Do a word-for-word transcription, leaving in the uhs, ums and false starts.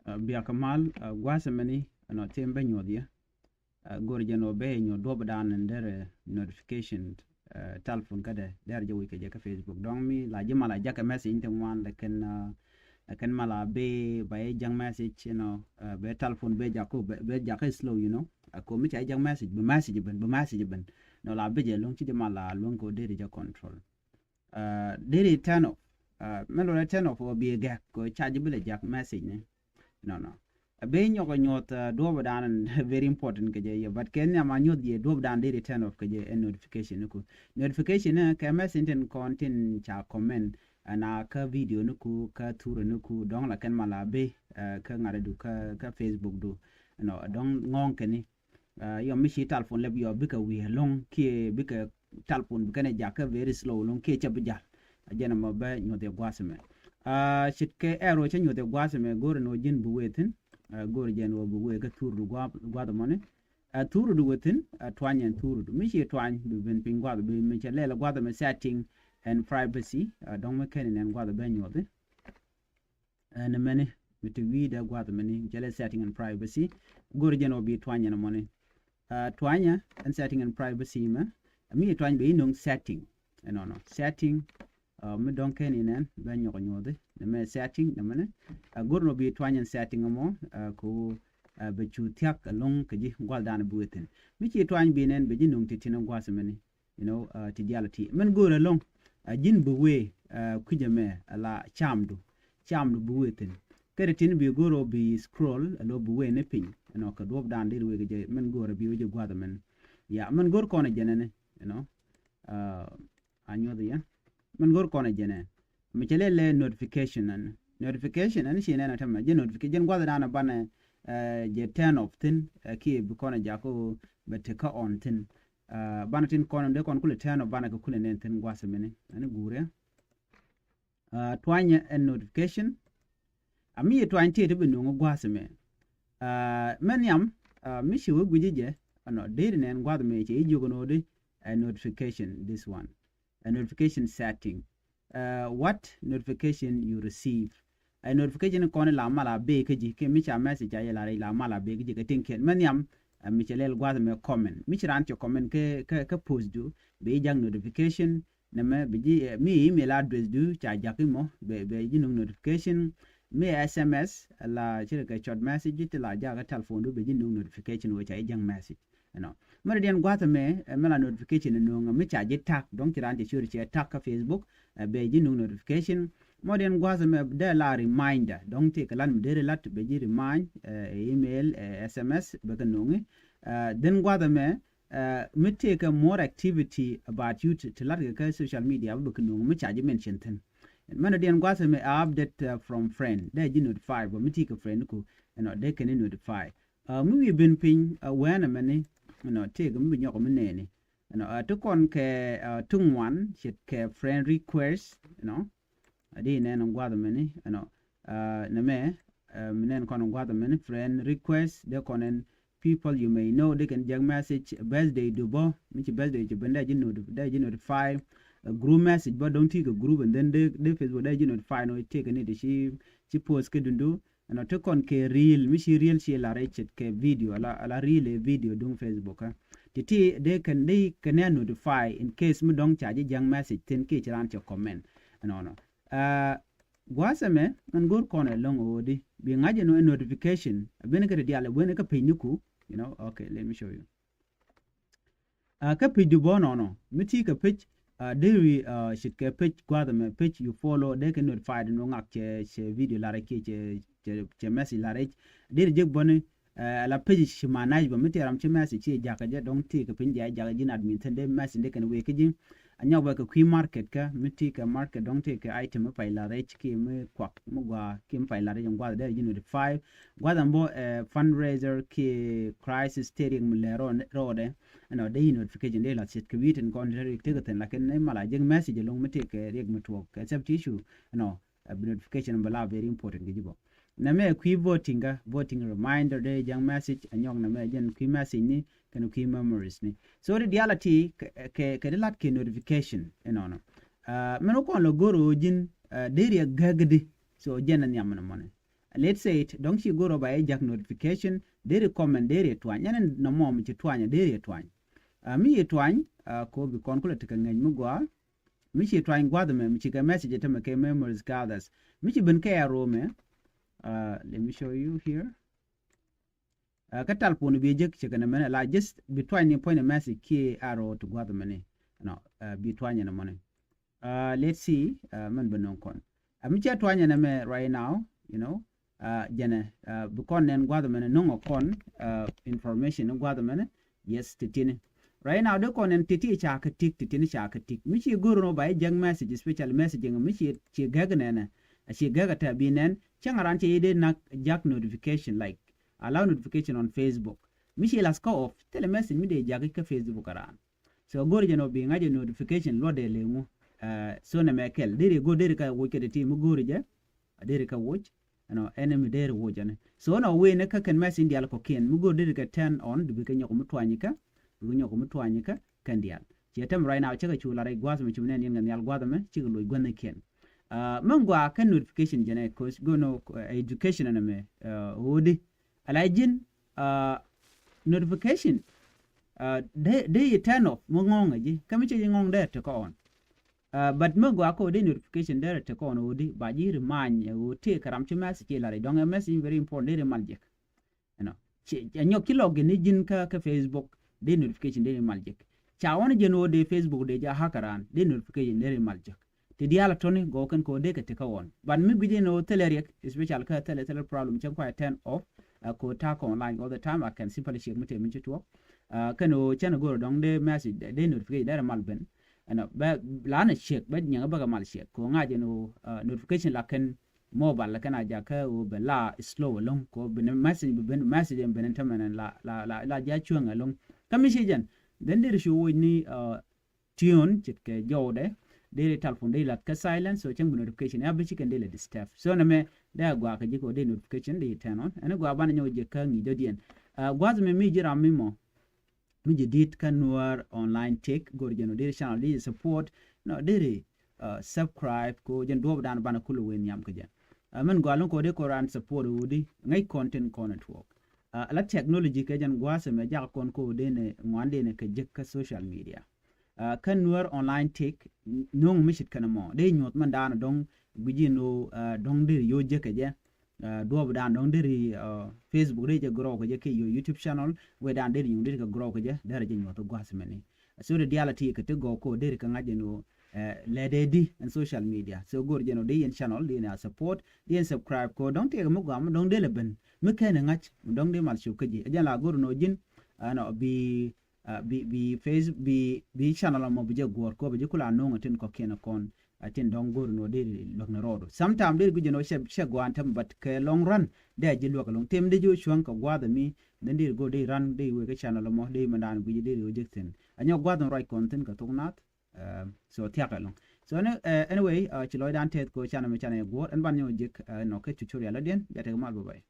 Biak mal gua̱a̱th mɛni ɛnɔ tim bä nyuɔth yɛ. Go̱r jɛ nɔ bɛ nyuɔth duɔp dan in derɛ notification telephone kädɛ derɛ jɛ wi̱c kɛ jɛ kä Facebook dɔŋ mi la ji̱ mala jakɛ message in ti ŋuan lakin lakin mala bɛ ba jɛ ja̱ŋ message you know bɛ telephone bɛ jakä bɛ jakä slow you know. Ko mi ca jɛ ja̱ŋ message bi message ben bi message ben nɔ la bi jɛ luŋ ci jɛ mala luŋ ko derɛ jɛ control. Deri turn off. Mɛ lorɛ turn off ɔ bi gɛk kɛ charge bi lɛ jak message ni. No no. A bi nyɔk nyuɔth duɔp dan very important kɛ jɛ yɛ but kɛ ni ama nyuɔth yɛ duɔp dan deri turn off kɛ jɛ ɛ notification ni ku. Notification ni kɛ message tin kɔn tin ca comment ana kä video ni ku kä thur ni ku dɔŋ la kɛn mala bi kä ŋa̱t du kä Facebook du. No dɔŋ ŋɔŋ kɛ ni. Yɔm mi ci telephone lɛp yɔ bikɛ wi̱i̱ ɛlɔ̱ŋ kiɛ bikɛ telephone bikɛ nɛ jakä very slow ɛlɔ̱ŋ kiɛ cɛ bi jal. A jɛn ɛmɔ bɛ nyuɔth yɛ gua̱a̱th ɛmɛ. Ce̱tkɛ arrow cä nyuɔth yɛ gua̱a̱th ɛmɛ go̱o̱rɛ ni wä ji̱n bi wee thi̱n. Go̱o̱rɛ jɛn wä bi wee kä thurdu gua̱a̱th ɛmɔni. Thurdu wä thi̱n. Tuany ɛn thurdu mi ci tuany bi ben piny gua̱a̱th bi mi cɛ lɛl gua̱a̱th ɛmɛ setting and privacy. Dɔ̱ŋ mi kɛn in ɛn gua̱a̱th bɛ nyuɔthi. Ɛn mɛni mi ti wi̱i̱dɛ gua̱th mɛni jɛlɛ setting and privacy. Go̱r jɛn ɔ bi tuany ɛn mɔni. Tuanyɛ ɛn setting and privacy mɛ mi tuany bɛ inɔŋ setting. Ɛnɔnɔ setting. Mi dɔŋ kɛn inɛn bɛ nyɔk nyuɔthi ni mɛ setting ni mɛni. Go̱r nɔ bi tuany ɛn setting mɔ ko bɛ cu thiak ɛlɔŋ kɛ ji̱ gua̱th dan bi wethin mi ci tuany bi nɛn bɛ ji̱ nɔŋ ti tin gua̱th mɛni. You know ti dial ti mɛn go̱o̱rɛ lɔ̱ŋ. Ji̱n bi wee kui̱cä mɛ ala camdu camdu bi wee thi̱n. Kɛ ti tin bi go̱o̱rɛ bi scroll alo bi wee ni piny ɛnɔ kɛ duɔ̱p dan dir wee kɛ jɛ mɛn go̱o̱rɛ bi wee jɛ gua̱th mɛn. Ya mɛn go̱o̱r kɔn jɛnɛ ni you know. A nyuɔth yɛ mɛn go̱o̱r kɔn jɛnɛ. Mi cɛ lɛ lɛ notification ɛn notification ɛn ci nɛn a tämɛ jɛ notification jɛn gua̱th dan banɛ. Jɛ turn off thi̱n kiɛ bi kɔn jakä bɛ ti kä on thi̱n. Banɛ tin kɔn dee kɔn kulɛ turn off banɛ kɛ kulɛ nɛn thi̱n gua̱th mini ɛn guurɛ. Tuanyɛ ɛn notification. A mi yɛ tuany tiet bi nuŋ gua̱th mɛ. Mɛ nhiam mi ci wee gui̱ci jɛ ɛnɔ deri nɛn gua̱th mɛ cɛ i̱ jiök ɛn ɣöödi. Ɛ notification this one. Ɛ notification setting. What notification you receive. Ɛ notification kɔn la mal a bee kä ji̱ kɛ mi ca message a yɛ la rɛy la mal a bee kä ji̱ kɛ tiŋ kiɛn mɛ nhiam. Ɛ mi cɛ lɛl gua̱th mɛ comment mi ci raan cɛ comment kɛ kɛ post du. Bɛ i̱ jak notification nɛ mɛ bi ji̱ mi email address du ca jak imɔ bɛ ji̱ nuŋ notification. Mi S M S la ci rɛ kɛ short message ti la jak kä telephone du bɛ ji̱ nuŋ notification wee ca i̱ jak message. Ɛnɔ mɛ rɛ diɛn gua̱th mɛ mɛ la notification nuŋ mi ca ji̱ tak dɔŋ ci raan cɛ ciöt cɛ tak kä Facebook. Bɛ ji̱ nuŋ notification. Mɔ diɛn gua̱th mɛ dee la reminder dɔ̱ŋ tëëkɛ lat mi deri lat bɛ ji̱ remind ɛ email ɛ S M S bɛ kɛ nuŋi. Dhin gua̱th mɛ mi tëëkɛ more activity about you ti lat kɛ kɛ social media bɛ kɛ nuŋi mi ca ji̱ mention thi̱n. Mɛn diɛn gua̱th mɛ update from friend dee ji̱ notify bä mi tëëkɛ friend ku ɛnɔ dee kɛn notify. Mi wi̱i̱ ben piny wɛn ɛmɛni ɛnɔ tëëkɛ mi bi nyɔk mi nɛɛni. Ɛnɔ ti kɔn kɛ ti ŋuan ce̱tkɛ friend request ɛnɔ. Adi nɛn gua̱th mɛni ɛnɔ nɛ mɛ mi nɛn kɔn gua̱th mɛni friend request dee kɔn ɛn people you may know dee kɛn jɛk message birthday du bä mi ci birthday ci ben dee ji̱ noti dee ji̱ notify. Group message bä dɔ̱ŋ ti kɛ group and then dee Facebook dee ji̱ notify nɔ tëëkɛ ni ti ci ci post kɛ dundu. Ɛnɔ ti kɔn kɛ reel mi ci reel ci la rɛy ce̱tkɛ video ala ala reel ɛ video duŋ Facebook ɛ. Ti ti dee kɛn dee kɛn ɛ notify in case mi dɔ̱ŋ ca ji̱ jiäŋ message thi̱n kiɛ ci raan cɛ comment. Ɛnɔnɔ gua̱a̱th ɛmɛ ɛn go̱r kɔn ɛ lɔ̱ŋ ɣöödi bi ŋa̱c ɛn notification ɛ ben kɛ ti dial ɛ wen ɛ kä page ni ku. You know okay let me show you. Kä page du bä nɔnɔ mi ti kɛ page deri ce̱tkɛ page gua̱th ɛmɛ page you follow dee kɛ notified ni ŋak cɛ cɛ video lar kiɛ cɛ cɛ message lar deri jek bäni. Ala page ci manage bä mi ti ram ci message ci jakä jɛ dɔŋ ti kɛ piny jɛ jakä ji̱n admin thin dee message dee kɛn wee kä ji̱. A nyɔk bɛ kɛ kui̱ market kä mi ti kɛ market dɔŋ ti kɛ item mi pay lar kiɛ mi kuak mi gua kiɛ mi pay lar in gua̱th dee ji̱ notify. Gua̱th ɛn bä fundraiser kiɛ crisis ti riɛk mi lɛ rɔɔdɛ. Ɛnɔ dee yi notification dee la thiet kɛ wi̱i̱ tin kɔn ti rik tekɛ thin lakin ni mal a jek message ɛlɔŋ mi tëëkɛ riɛk mi tuɔɔk kɛ safety issue. Ɛnɔ bi notification bɛ la very important kɛ ji̱ bä. Nɛ mɛ kui̱ voting kä voting reminder dee jɛŋ message ɛ nyɔk nɛ mɛ jɛn kui̱ message ni kɛn kui̱ memories ni. So di dial a ti kɛ kɛ di lat kɛ notification ɛnɔnɔ. Mɛn wä kɔn lɛ go̱r ɣöö ji̱n dee riɛk gäk di. So jɛn ɛ nhiam mɛn mɔnɛ. Let's say it, dɔ̱ŋ ci go̱r ɔ ba jɛ ja̱k notification, deri comment, deri tuany. Ɛn nɔmɔ mi ci tuany, deri tuany. Mi ci tuany, ko bi kɔn kulɛ tekɛ ŋäc mi gɔaa. Mi ci tuany gua̱th ɛmɛ, mi ci kɛ message tämɛ kɛ memories gathers. Mi ci ben kɛ arrow mɛ. Let me show you here. Kä telephone bi jek cɛ kɛn mɛnɛ la just bi tuany ni puɔ̱ny ni message kiɛ arrow ti gua̱th mɛni. Nɔ, bi tuany ni mɔni. Let's see, mɛn bi no̱ŋ kɔn. Mi cɛ tuany ni mɛ right now, you know, jɛnɛ bi kɔn nɛn gua̱th mɛni no̱ŋ kɔn information ni gua̱th mɛni. Yes, titini. Right now dee kɔn nɛn titi ca kɛ tik, titini ca kɛ tik. Mi ci go̱r nɔ ba jek message, special messaging, mi ci gɛk nɛnɛ. A ci gɛk a tɛ bi nɛn cäŋ a ran cɛ yi dee nak ja̱k notification, like allow notification on Facebook. Mi ci las kä off, thilɛ message mi dee ja̱k kä Facebook a ran. So go̱r jɛ nɔ bi ŋa̱c jɛ notification luɔt dee leŋu. So nɛ mɛ kɛl deri go̱r deri ka woc kɛ ti ti mi go̱r jɛ. A deri ka woc. Ɛnɔ ɛn mi deri woc ɛn. So nɔ wen kä kɛn message dial kɔ kiɛn mi go̱r deri ka turn on, dubi kɛ nyɔk mi tuany kä. Dubi nyɔk mi tuany kä kɛn dial. Ciɛ tɛm right now cɛ kɛ cu la rɛy gua̱th mi cum nɛn yɛn kɛ nhial gua̱th mɛ cikɛ loc gua̱th ni kiɛn. Mɛ gɔaa kɛ notification jɛnɛ, cause go̱n education ɛn mɛ ɣöödi. Ala ji̱n notification dee yi turn off mi ŋɔ̱ŋ ɛ ji̱ kä mi cɛ ji̱ ŋɔ̱ŋ dee tekɛ on. But mi gɔaa kä ɣöö dee notification dee tekɛ on ɣöödi ba ji̱ remind ɣöö tëë kɛ ram ci message ci la rɛy dɔ̱ŋ ɛ message very important dee ri mal jek. Ɛnɔ cɛ nyɔk ci lɔk gɛn ni ji̱n kä kä Facebook dee notification dee ri mal jek. Ca ɣɔn jɛn ɣöö dee Facebook dee jɛ hack around dee notification dee ri mal jek. Ti diaal a tɔni gɔw kɛn kɛ ɣöö dee kɛ ti kä ɣɔn. But mi guic in ɣöö thilɛ riɛk, especially kä thilɛ thilɛ problem cɛ kuay turn off. Ɛ kɛ ɣöö ta̱a̱ kɛ online all the time, I can simply check mi tëë mi ci tuɔɔk. Kɛn ɣöö cɛn go̱r dɔ̱ŋ dee message dee notification dee ri mal ben. Ɛnɔ bɛ la ni check bɛ nyiɛŋ bɛ kɛ mal check kɛ ɣöö ŋa̱c in ɣöö notification la kɛn mobile la kɛn a jakä ɣöö bɛ la slow ɛlɔ̱ŋ kɛ ɣöö ben message ben message ben tämɛ la la la la ja cuäŋ ɛlɔ̱ŋ. Kä mi ci jɛn then deri cu woc ni tune ce̱tkɛ jɔwdɛ. Deri telephone deri lath kä silence, so cäŋ bi notification ya bi ci kɛn deri la disturb. So nɛ mɛ dee a gɔaa kɛ ji̱ kɛ ɣöö dee notification dee turn on. Ɛn gɔaa banɛ nyɔk ji̱ kä ŋi̱i̱c dɔ̱diɛn. Gua̱th mɛ mi ji̱ ram mi mɔ mi ji̱ di̱t kä Nuäär Online Tech, go̱r jɛn ɔ deri channel deri support, nɔ deri subscribe kɛ ɣöö jɛn duɔɔp dan banɛ kulɛ wen nhiam kä jɛ. Mɛn gɔaa lo̱ŋ kɛ ɣöö dee kɔn ran support ɣöödi ŋäc kɔn tin kɔn ɛ tuɔɔk. Ala technology kɛ jɛn gua̱a̱th ɛmɛ jakä kɔn kɛ ɣöö dee nɛ ŋuan dee nɛ kɛ jek kä social media. Kä Nuäär Online Tech no̱o̱ŋ mi ce̱tkɛ nɛ mɔ dee nyuɔ̱th mɛn daanɔ dɔ̱ŋ gui̱c in ɣöö dɔ̱ŋ deri yo̱o̱ jek kɛ jɛ. Duɔɔp dan dɔ̱ŋ deri Facebook deri jɛ grow kɛ jɛ kɛ yo̱o̱ YouTube channel. Wee dan deri nyuŋ deri kɛ grow kɛ jɛ deri jɛ nyuɔ̱th gua̱a̱th mɛni. So dee diaal a ti kɛ ti gɔw kɛ ɣöö deri kɛ ŋa̱c in ɣöö lɛ dee di in social media. So go̱r jɛn ɣöö dee yɛn channel dee yɛn a support dee yɛn subscribe kɛ ɣöö dɔ̱ŋ tëëkɛ mi gɔaa mi dɔ̱ŋ dee lɛ ben mi kɛn ɛ ŋa̱c mi dɔ̱ŋ dee mal cop kä ji̱. Ɛ jɛn la go̱r nɔ ji̱n ɛnɔ bi bi bi face bi bi channel mɔ bi jɛ guɔ̱ɔ̱r kɔ bi jɛ kula no̱o̱ŋ tin kɔ kiɛn kɔn. Tin dɔ̱ŋ go̱r nɔ dee luäk ni rɔɔdu. Sometime dee guic nɔ cɛ cɛ guan tɛm, but kɛ long run dee a ji̱ luäk loŋ tem dee ji̱ cuäŋ kɛ gua̱a̱th mi then dee go̱r dee run dee wek kɛ channel mɔ dee mɛ daan guic dee ri wek jek thin a nyɔ gua̱a̱th ni ruac kɔn thin kɛ thok nath. So thiak ɛlɔŋ. So anyway, ci lɔcdan tɛth kɛ channel mi channel guɔ̱ɔ̱r ɛn ban nyɔ jek nɔ kɛ tutorial diɛn. Jɛ tek mal, bye bye.